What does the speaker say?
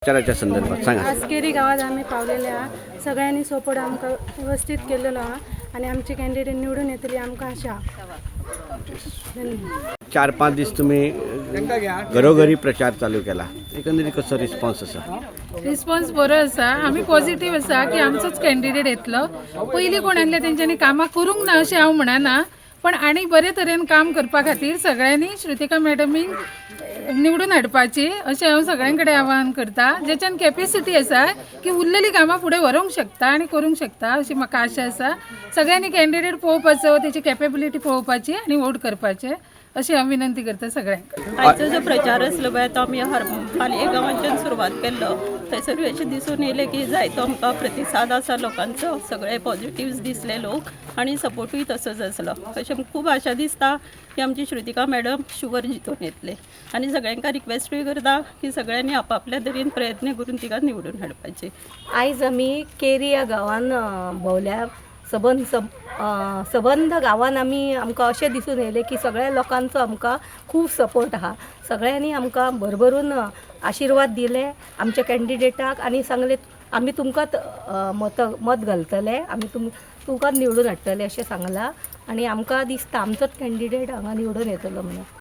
प्रचाराच्या संदर्भात सांगा. आज केरी गावात आम्ही पावलेले आहा. सगळ्यांनी सपोर्ट आमकां व्यवस्थीत केलेलो आहा आनी आमची कॅन्डिडेट निवडून येतली आमकां आशा आहा. धन्यवाद. 4-5 दीस तुम्ही घरोघरी प्रचार चालू केला, एकंदरीत कसो रिस्पॉन्स आसा? रिस्पॉन्स बरो आसा. आमी पॉझिटिव्ह आसा की आमचोच कॅन्डिडेट येतलो. पयलीं कोण आसले तेंच्यांनी कामां करूंक ना अशें हांव म्हणना, पण आनी बरे तरेन काम करपा खातीर सगळ्यांनी श्रुतिका मॅडमीक निवडून हाडपाची अशें हांव सगळ्यां कडेन आवाहन करता, जेच्यान कॅपेसिटी आसा की उरलेली कामां फुडें व्हरूंक शकता आनी करूंक शकता अशी म्हाका आशा आसा. सगळ्यांनी कॅन्डिडेट पळोवपाचो, तेची कॅपेबिलिटी पळोवपाची आनी वोट करपाचें अशी हांव विनंती करता सगळ्यांक. आयचो जो प्रचार आसलो पळय, तो आमी हरपालये गांवांच्यान सुरवात केल्लो. थंयसरूय अशें दिसून येयलें की जायतो आमकां प्रतिसाद आसा लोकांचो. सगळे पॉझिटिव्ह दिसले लोक आनी सपोर्टूय तसोच आसलो. अशें खूब आशा दिसता की आमची श्रुतिका मॅडम शुवर जितून येतले आनी सगळ्यांका रिक्वेस्टूय करता की सगळ्यांनी आपापल्या तरेन प्रयत्न करून तिका निवडून हाडपाचे. आयज आमी केरी ह्या गांवान भोंवल्या. सबंद सब सबंद गांवान आमी आमकां अशें दिसून येयलें की सगळ्या लोकांचो आमकां खूब सपोर्ट आहा. सगळ्यांनी आमकां भरभरून आशिर्वाद दिले आमच्या कॅन्डिडेटाक आनी सांगलें, आमी तुमकांच मत मत घालतले, आमी तुमकां निवडून हाडटले अशें सांगलां आनी आमकां दिसता आमचोच कॅन्डिडेट हांगा निवडून येतलो म्हणून.